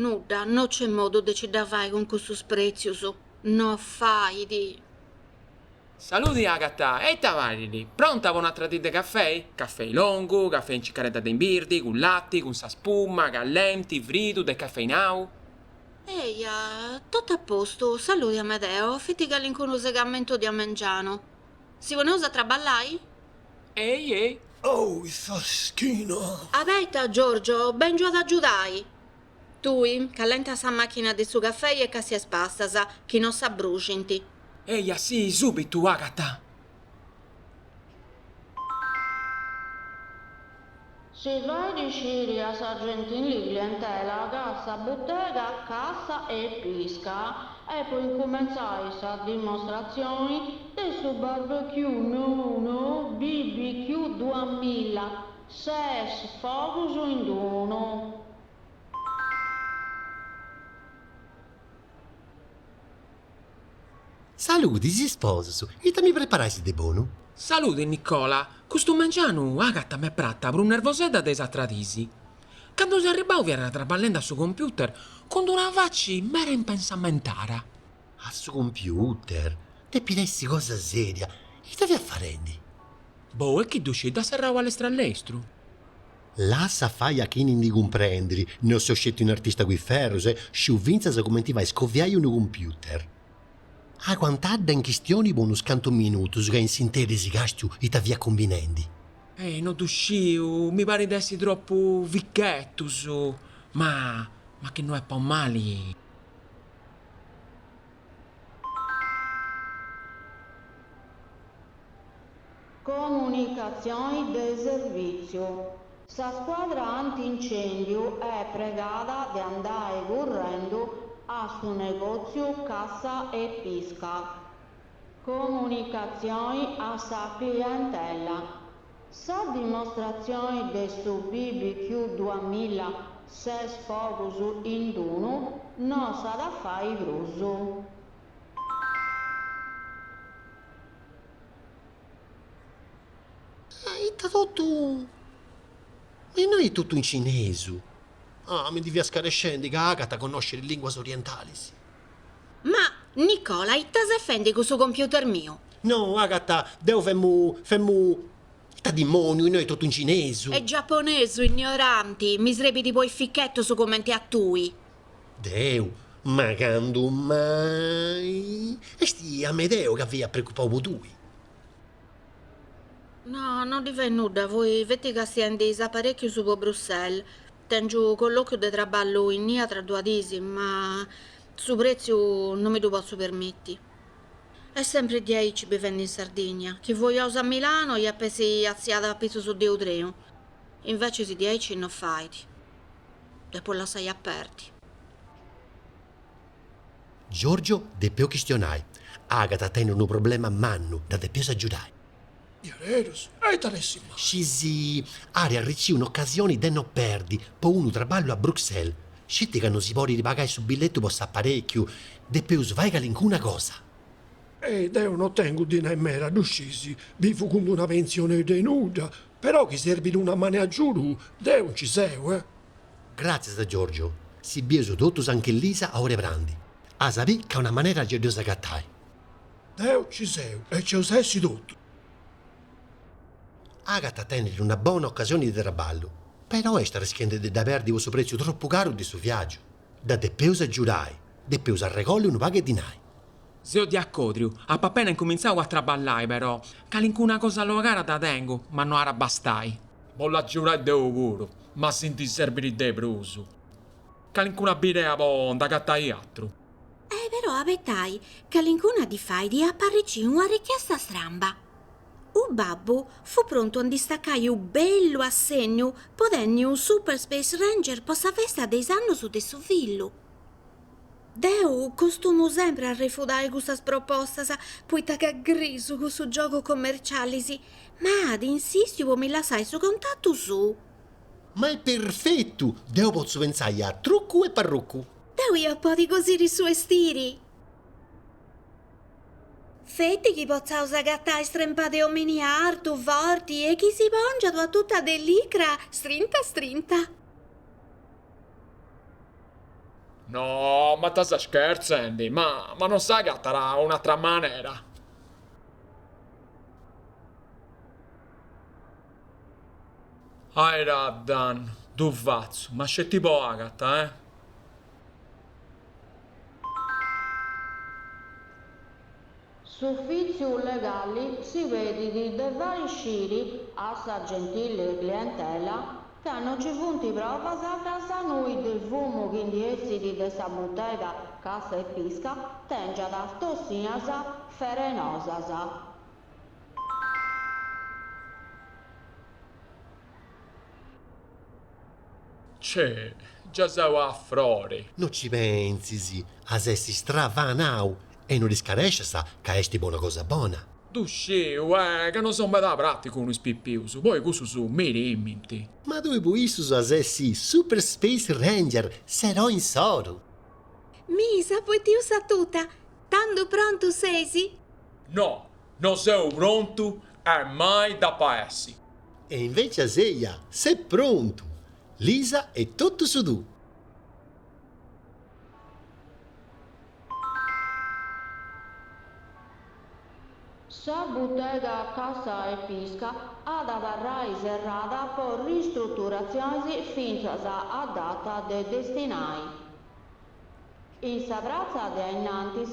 Nudda, no c'est modu de ci dda fai cun custus pretzius, no fait. Saludi Agata, e ita parit? Pronta po un'atra dì de cafei? Cafei longu, cafei in cicaredda de imbirdi, cun lati, cun sa spuma, callenti, fridu, decafeinau. Eja, totu a postu, saludi Amedeo, feti calincunu segamentu de a mengianu. Si poneus a traballai? Ei ei. Oh, sa schina! Abeta, Giorgio, bengiu a t'agiudai. Tui, callenta sa machina de su cafei e castia is pastas, chi no s'abruxint. Eja, si, subitu, Agata. Si fait sciri a sa gentili clientela ca sa butega Cassa e Pisca est po incumentzai sa dimostratzioni de su barbecue nou nou BBQ duamilla, ses fogus in unu. Saludi is isposus, ita mi preparais de bonu? Saludi Nicola, custu mengianu Agata m'est prata prus nervosedda de is atras dis. Candu seu arribau fiat traballendi a su computer cun d'una faci mera impensamentara. A su computer? Depit essi cosa seria, ita fiat fadendi? Boh, e chi ddu scit, dd'at serrau a lestru a lestru. Lassa fai a chini ndi cumprendit, no seu sceti un'artista cun is ferrus, eh, sciu fintzas cumenti fai scoviai unu computer. Aguantadda in chistioni po unus cantu minutus ca in s'interis càstiu ita fiat cumbinendi. Eh, no ddu sciu, mi parit de essi tropu fichetus, ma, ma chi no est po mali. Comunicatzioni de servìtziu. Sa scuadra anti-incèndiu est pregada de andai currendu a su negòtziu Cassa e Pisca. Comunicatzioni a sa clientella. Sa dimostratzioni de su BBQ duamilla ses fogus in unu no s'at a fai prus. Ah, ita totu. Ma innoi est totu in cinesu. Ah, mi ndi fia scarescendi ca Agata connoscit is linguas orientalis. Ma, Nicola, ita ses fendi cun su computer miu? No, Agata, deu femu, femu. Ita dimoniu, innoi est totu in cinesu. Est giaponesu, ignoranti, mi srebit po is fichetus cumenti a tui. Deu? Ma candu mai? Est Amedeo ca fiat preocupau po tui. No, no ddi fait nudda, fui feti castiendi is aparèchius po Bruxelles. Tèngiu collòchiu de traballu innia tra duas dis, ma su prètziu no mi ddu potzu permiti. Est sempri diaici bivendi in Sardigna, chi fuiaus a Milano ia ap'essi atziada apitzus de u trenu, invecis diaici no fait. Depu lassai a perdi. Giorgio, depeus chistionai. Agata tenit unu problema mannu, dda depeus agiudai. Diaderus? E ita at essi mai? Scisi, at arriciu un'ocasioni de no perdi po unu traballu a Bruxelles, sceti ca no si podit pagai su billetu po s'aparèchiu, depeus fai calincuna cosa. E deu no tengu dinai meda, ddu scis, bivu cun d'una pentzionedda 'e nudda, però chi serbit una manu 'e agiudu, deu nci seu, eh. Gràtzias Giorgio, si bieus totus anche Lisa a ora 'e prandi. As a bì ca una manera gei dd'eus agatai. Deu nci seu e nc'eus essi totus. Agata tenit una bona ocasioni de traballu, però est arrischendi de dda perdi po su prètziu tropu caru de su viàgiu. Dda depeus agiudai, depeus arregolli unu pagu 'e dinai. Seu de acòrdiu, apu apena incumintzau a traballai però, calincuna cosa alloghara dda tengu, ma no at a bastai. Bollu agiudai deu puru, ma si ndi serbit de prus. Calincuna bidea po nd'agatai atru. Eh però abetai, calincuna dì fait apu arriciu una richiesta stramba. U babbu fut prontu a ndi stacai u bellu assegnu po tenni u Super Space Ranger po sa festa de is annus de su fillu. Deu costumu sempri a arrefudai custas propostas poita ca grisu cussus giogus commercialis, ma at insistiu po mi lassai su contatu suu. Ma est perfetu! Deu potzu pentzai a trucu e parrucu. Deu ia podi cosiri su 'estiri. Feti chi potzaus agatai strempa de omini artu, forti e chi si pongiat una tuta de licra strinta strinta. No, ma ita ses scherzendi, ma ma non s'agatat un'atra manera. Aira dannu, ddu fatzu, ma sceti po Agata, eh. S'Ufìtziu Legali si pedit de fai sciri a sa gentili clientela ca no ci funt provas ca sa nui de fumu chi ndi essit de sa butega Cassa e Pisca tèngiat tossinas ferenosas. Cè, già seu a frori. No ci pentzis, as essi stravanau e no dd'iscarescias ca est po una cosa bona. Ddu sciu, eh, ca no seu meda praticu cun is pipius, poi cussus mi timint. Ma tui po issus as essi Super Space Ranger, s'eroi insoru. Mi, s'apu 'etiu sa tuta, tandu prontu sesi? No, no seu prontu e mai dd'ap'a essi. E invecias eia, ses prontu! Lisa e totu su tuu! Sa butega Cassa e Pisca at a abarrai serrada po ristruturatzionis fintzas a data de destinai. In sa pratza de a innantis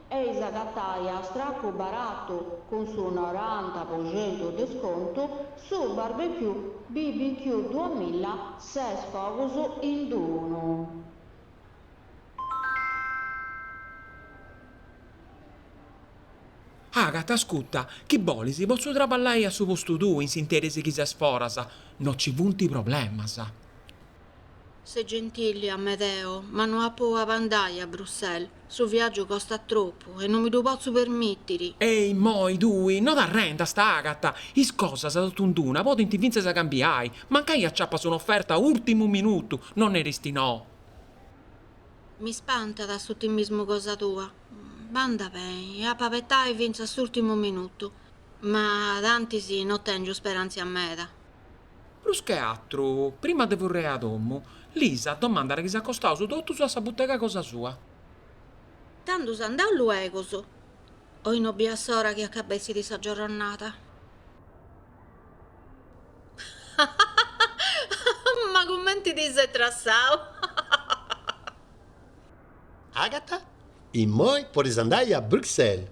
eis agatai a stracu baratu, cun su noranta po xentu de scontu, su barbecue BBQ duamilla ses fogus in d-unu. Agata, ascurta, chi bolis potzu traballai a su postu tuu in s'interis chi ses foras, no ci funt problemas. Ses gentili, Amedeo, ma no apu a bandai a Bruxelles, su viàgiu costat tropu e no mi ddu potzu permìtiri. E immoi tui no t'arrendast, Agata, is cosas totu in d'una podint fintzas cambiai, mancai aciapas un'oferta a ùrtimu minutu, no neris no. Mi spantat s'otimismu cosa tua. Bandat beni, apu a abetai fintzas s'ùrtimu minutu, ma tantis no tèngiu speràntzia meda. Prus che atru, prima de furriai a domu, Lisa domandat chi s'acostaus totus a sa butega cosa sua. Tandus andaus luegus. Oi no bia s'ora chi acabessit sa giorronnada. Ma cumenti ti ses trassau? Agata, immoi podis andai a Bruxelles.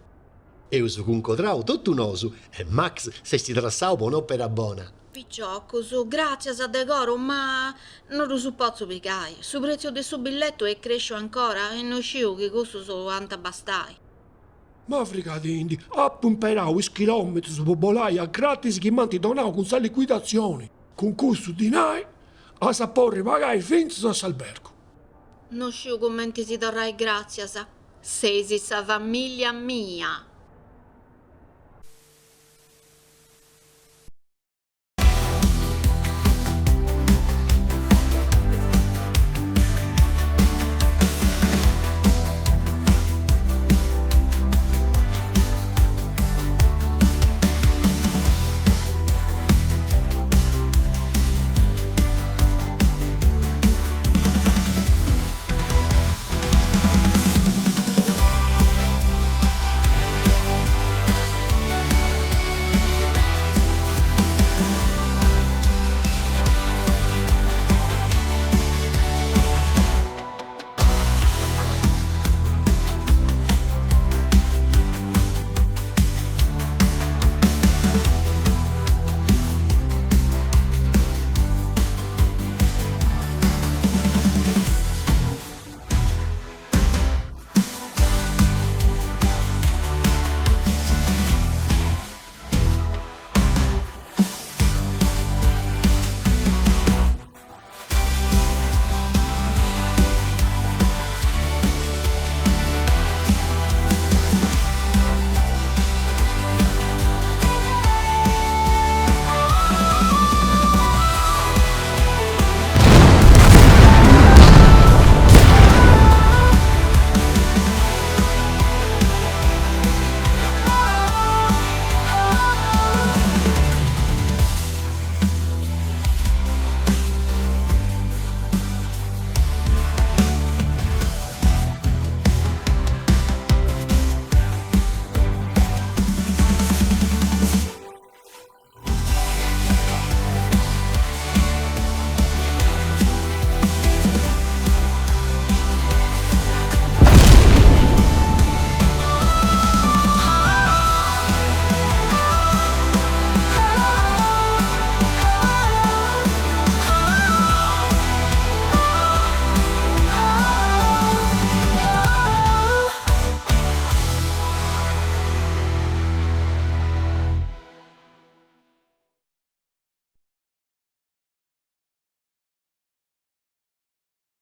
Eus cuncodrau totu nosu e Max s'est trassau po un'opera bona. Piciocus, gràtzias de coru, ma no ddus potzu pigai. Su prètziu de su billetu est crèsciu ancora e no sciu chi cussus ant a bastai. Ma frigadindi, apu imperau is chilòmetrus po bolai a gratis chi m'ant donau cun sa licuidatzioni. Cun cussu dinai as a porri pagai fintzas a s'albergu. No sciu cumenti si torrai gràtzias, seis sa famìllia mia!